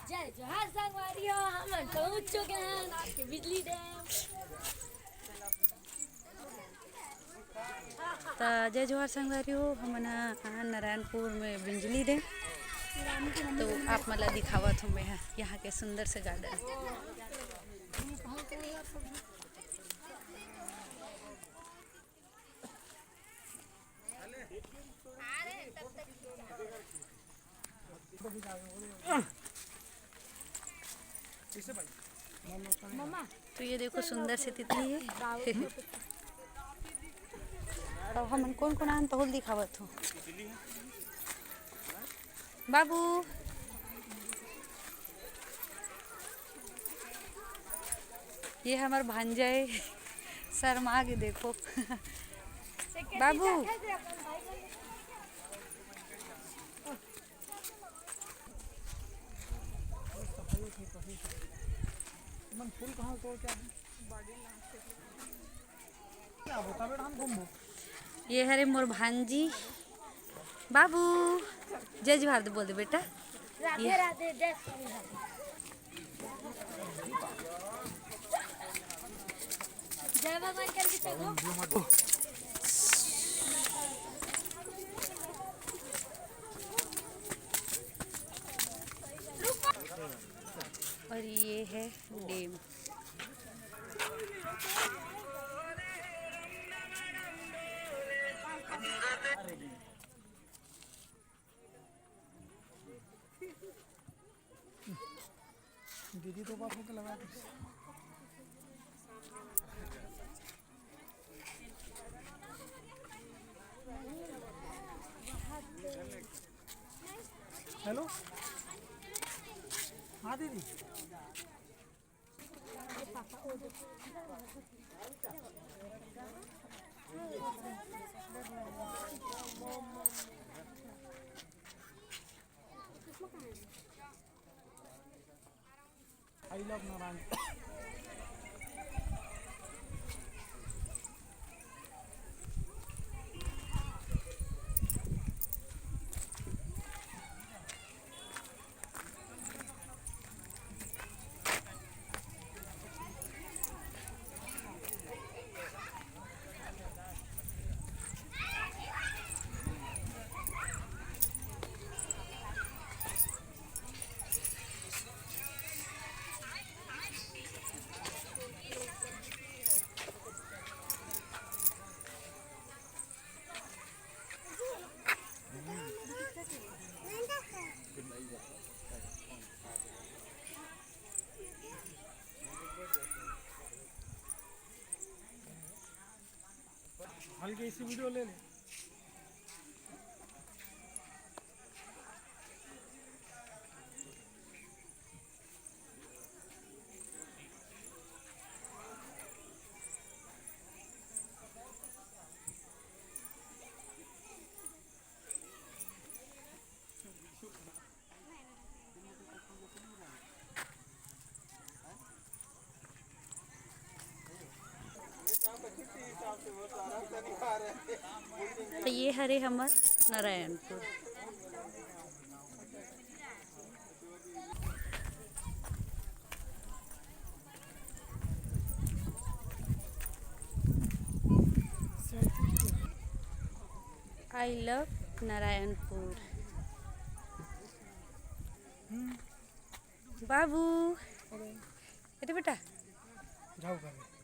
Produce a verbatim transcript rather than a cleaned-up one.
जय जोहार संगवारी हो, हमन पहुंच चुके हैं बिजली डैम। त जय जोहार संगवारी हो, हमन ह नारायणपुर में बिजली डैम। तो आप मन ला दिखावत हूँ मैं ह यहाँ के सुंदर से गार्डन। तो ये देखो, सुंदर से तितली है। तो हमन कोन कोन आन तहुल दिखावत हो बाबू। ये हमर भांजा है, शर्मा के देखो बाबू। मन फूल कहाँ तोड़ के आदमी? क्या होता बेटा, हम घूमबो। ये हरे मोर भांजी। बाबू, जय जोहार दे, बोल दे बेटा। राधे ये राधे, जय श्री राधे। जय भगवान करके चलो। और ये है डैम। दीदी तो बात होके लगा दी। हेलो, हाँ दीदी। I love Narayan. हल्की सी वीडियो ले ले। तो ये हरे हमर नारायणपुर। I love Narayanpur. बाबू, ये तो बेटा। जाओ घर में।